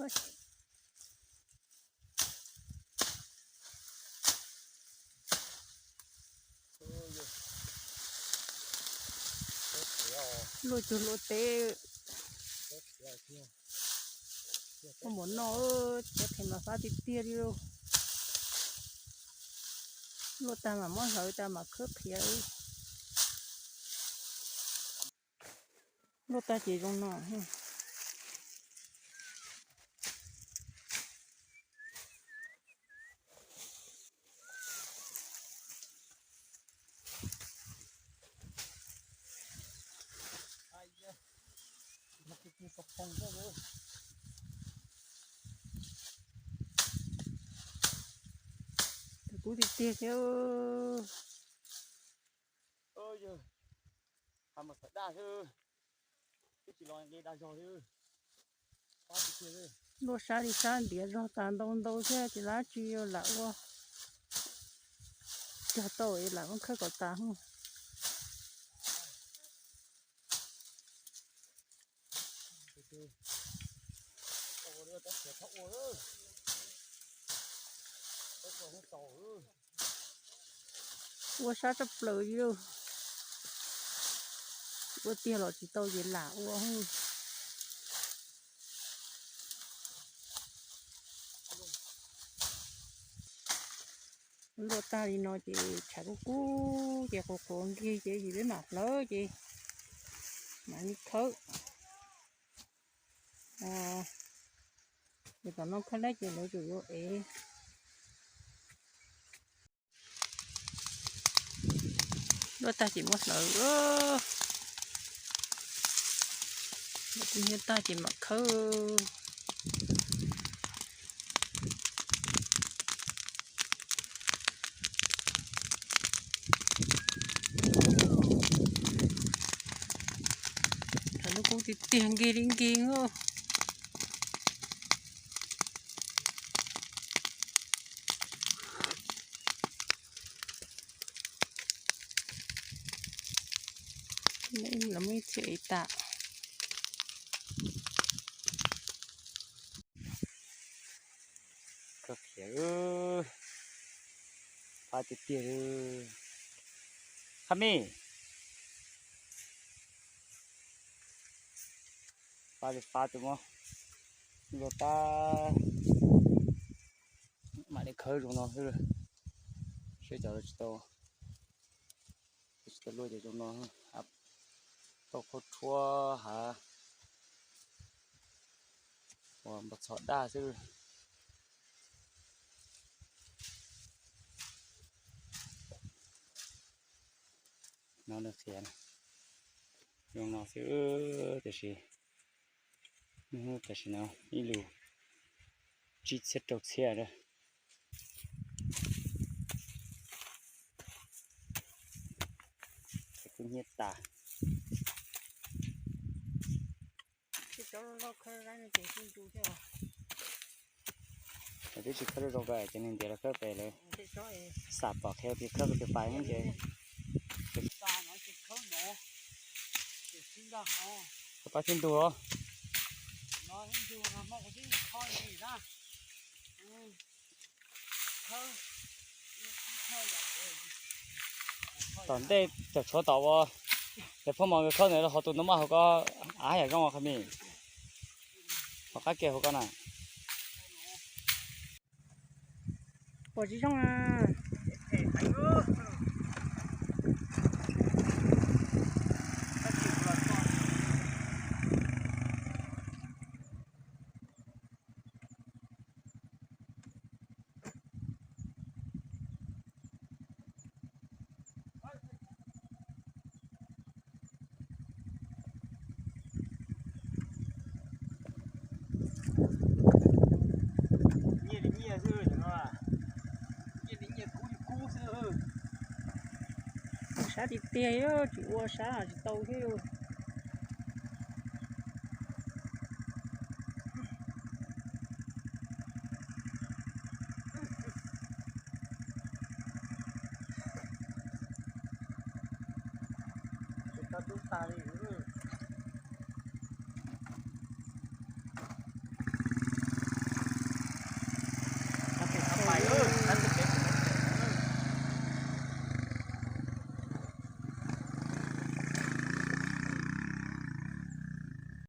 Luaj cuag luaj teb. Muaj mov noj, teb qhiav mas fab tiag tiag li lauj. Luaj tag mas muab hlawv tas mas khawb qhiav. Luaj tag ces zoo no. Tus kub tiag tiag thiab. Yog, ha mas txhawm daj xwb, twb tsis los nqi dag zog li. Luaj sab li sab ntiav zog tas ntau ntau thiab ces dab tsi lam ua. Cog tau es lam muab khawb kom tas. Ua sab tshaj plaws li lauj. Ua tiag los tsis tau ces lam ua. Luaj tag li no ces tshav kub kub ces qhuav qhuav nkig ces yim peb mam hlawv ces mam li khawb. Ces tom no khawb lawm ces lawv tsum yuav ev. Luaj tag ces muab hlawv. Luaj tag ces mam khawb. Lub kub tiag tiag nkig li nkig. Los muaj ib txhia ev tas. Kawg khiav, fab tiag tiag li. Khab mij, fab li fab tus mog, luaj tag. Mam li khawb zoo no xwb, seb cov tsis tau, tsis tau luaj ces zoo no, tau qhaub tshuab hav uas npog txhom daj xwb. No nws qhiav, zoo no xwb, tiam sis, tiam sis no ib lus tsib txhiab rau txhiab. Kuj hnyiab tas. Twb tsis khawb zoo ko ces nws ntiav los khawb pem lawm. Xam pom qhia tias khawb pem tus pais no ces. Pab tib ntug os. Tom ntej cov tshuav tom ua, ces phoj mos nkawd khawb ntawd ho tus no maj hauv ko, av yam zoo qhov mi, hauv qab ke hauv ko na. Pom tsis zoo a. Nyiaj li nyiaj xwb no, nyiaj li nyiaj kub li kub xwb. Ua sab tiag tiag, tsis ua sab tsis tau thiab. Tsis tau tub tag li.